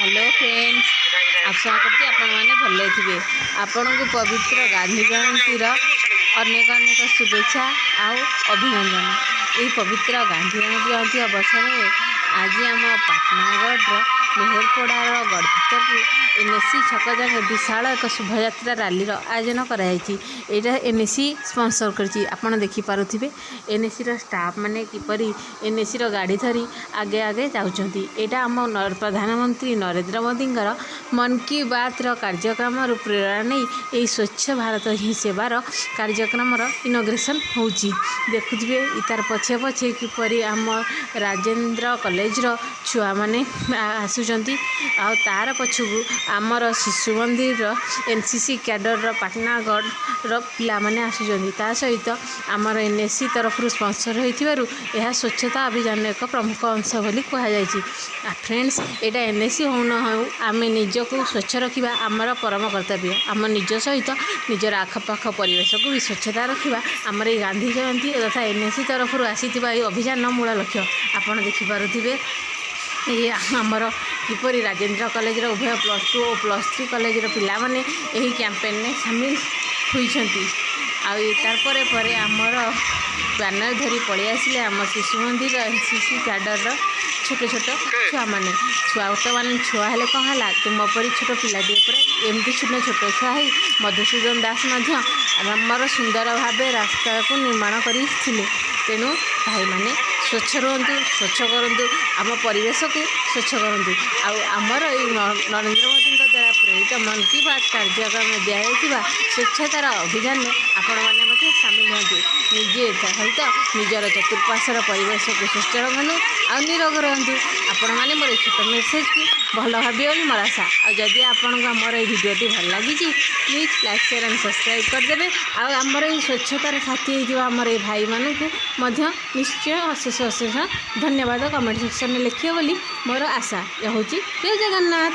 Hello friends, ଆଶା କରୁଛି ଆପଣମାନେ ଭଲରେ ଥିବେ। ଆପଣଙ୍କୁ ପବିତ୍ର ଗାନ୍ଧୀ ଜୟନ୍ତୀର ଅନେକ ଅନେକ ଶୁଭେଚ୍ଛା ଆଉ ଅଭିନନ୍ଦନ। ଏହି ପବିତ୍ର ଗାନ୍ଧୀ ଜୟନ୍ତୀ ଅବସରରେ ଆଜି ଆମ ପାଟଣାଗଡ଼ର ମେହେରପଡ଼ାର ଗଡ଼ଭିତରରୁ ଏନ୍ଏସି ଛକ ଯାକେ ବିଶାଳ ଏକ ଶୋଭାଯାତ୍ରା ରାଲିର ଆୟୋଜନ କରାଯାଇଛି। ଏଇଟା ଏନ୍ଏସି ସ୍ପନ୍ସର କରିଛି। ଆପଣ ଦେଖିପାରୁଥିବେ, ଏନ୍ଏସିର ଷ୍ଟାଫ୍ ମାନେ କିପରି ଏନ୍ଏସିର ଗାଡ଼ି ଧରି ଆଗେ ଆଗେ ଯାଉଛନ୍ତି। ଏଇଟା ଆମ ପ୍ରଧାନମନ୍ତ୍ରୀ ନରେନ୍ଦ୍ର ମୋଦିଙ୍କର ମନ୍ କି ବାତ୍ର କାର୍ଯ୍ୟକ୍ରମରୁ ପ୍ରେରଣା ନେଇ ଏହି ସ୍ୱଚ୍ଛ ଭାରତ ହିଁ ସେବାର କାର୍ଯ୍ୟକ୍ରମର ଇନଗୁରେସନ୍ ହେଉଛି। ଦେଖୁଥିବେ, ତାର ପଛେ ପଛେ କିପରି ଆମ ରାଜେନ୍ଦ୍ର କଲେଜର ଛୁଆମାନେ ଆସୁଛନ୍ତି ଆଉ ତାର ପଛକୁ ଆମର ଶିଶୁ ମନ୍ଦିରର ଏନ୍ସିସି କ୍ୟାଡରର ପାଟଣାଗଡ଼ର ପିଲାମାନେ ଆସୁଛନ୍ତି। ତା ସହିତ ଆମର ଏନ୍ଏସି ତରଫରୁ ସ୍ପନ୍ସର ହୋଇଥିବାରୁ ଏହା ସ୍ୱଚ୍ଛତା ଅଭିଯାନର ଏକ ପ୍ରମୁଖ ଅଂଶ ବୋଲି କୁହାଯାଇଛି। ଫ୍ରେଣ୍ଡସ୍, ଏଇଟା ଏନ୍ଏସି ହଉ ନ ହେଉ, ଆମେ ନିଜକୁ ସ୍ୱଚ୍ଛ ରଖିବା ଆମର ପରମ କର୍ତ୍ତବ୍ୟ। ଆମ ନିଜ ସହିତ ନିଜର ଆଖପାଖ ପରିବେଶକୁ ବି ସ୍ୱଚ୍ଛତା ରଖିବା ଆମର ଏଇ ଗାନ୍ଧୀ ଜୟନ୍ତୀ ତଥା ଏନ୍ଏସି ତରଫରୁ ଆସିଥିବା ଏହି ଅଭିଯାନର ମୂଳ ଲକ୍ଷ୍ୟ। ଆପଣ ଦେଖିପାରୁଥିବେ, ଏଇ ଆମର କିପରି ରାଜେନ୍ଦ୍ର କଲେଜର ଉଭୟ +2 ଓ +3 କଲେଜର ପିଲାମାନେ ଏହି କ୍ୟାମ୍ପେନ୍ରେ ସାମିଲ ହୋଇଛନ୍ତି। ଆଉ ତାର ପରେ ପରେ ଆମର ବ୍ୟାନର ଧରି ପଳେଇ ଆସିଲେ ଆମ ଶିଶୁ ମନ୍ଦିର ଏନ୍ସିସି କ୍ୟାଡରର ଛୋଟ ଛୋଟ ଛୁଆମାନେ। ଛୁଆ ବର୍ତ୍ତମାନ ଛୁଆ ହେଲେ କ'ଣ ହେଲା? ତୁମ ପରି ଛୋଟ ପିଲାଟିଏ ପରେ ଏମିତି ଛୋଟ ଛୋଟ ଛୁଆ ହେଇ ମଧୁସୂଦନ ଦାସ ମଧ୍ୟ ଆମର ସୁନ୍ଦର ଭାବେ ରାସ୍ତାକୁ ନିର୍ମାଣ କରିଥିଲେ। ତେଣୁ ଭାଇମାନେ, ସ୍ୱଚ୍ଛ ରୁହନ୍ତୁ, ସ୍ୱଚ୍ଛ କରନ୍ତୁ, ଆମ ପରିବେଶକୁ ସ୍ୱଚ୍ଛ କରନ୍ତୁ। ଆଉ ଆମର ଏଇ ନରେନ୍ଦ୍ର ମୋଦିଙ୍କ ଦ୍ୱାରା ପ୍ରେରିତ ମନ୍ କି ବାତ୍ କାର୍ଯ୍ୟକ୍ରମ ଦିଆଯାଇଥିବା ସ୍ୱଚ୍ଛତାର ଅଭିଯାନରେ ଆପଣମାନେ ମଧ୍ୟ ସାମିଲ ହୁଅନ୍ତୁ। ନିଜେ ସହିତ ନିଜର ଚତୁଃପାର୍ଶ୍ୱର ପରିବେଶକୁ ସ୍ୱଚ୍ଛ ରଖନ୍ତୁ ଆଉ ନିରୋଗ ରୁହନ୍ତୁ। ଆପଣମାନେ ମୋର ଏଇ ଛୋଟ ମେସେଜକୁ ଭଲ ଭାବିବେ ବୋଲି ମୋର ଆଶା। ଆଉ ଯଦି ଆପଣଙ୍କୁ ଆମର ଏଇ ଭିଡ଼ିଓଟି ଭଲ ଲାଗିଛି, please like, share and subscribe କରିଦେବେ। ଆଉ ଆମର ଏଇ ସ୍ୱଚ୍ଛତାର ସାଥୀ ହେଇଥିବା ଆମର ଏଇ ଭାଇମାନଙ୍କୁ ମଧ୍ୟ ନିଶ୍ଚୟ ଅଶେଷ ଅଶେଷ ଧନ୍ୟବାଦ କମେଣ୍ଟ ସେକ୍ସନରେ ଲେଖିବେ ବୋଲି ମୋର ଆଶା। ରହୁଛି, ଜୟ ଜଗନ୍ନାଥ।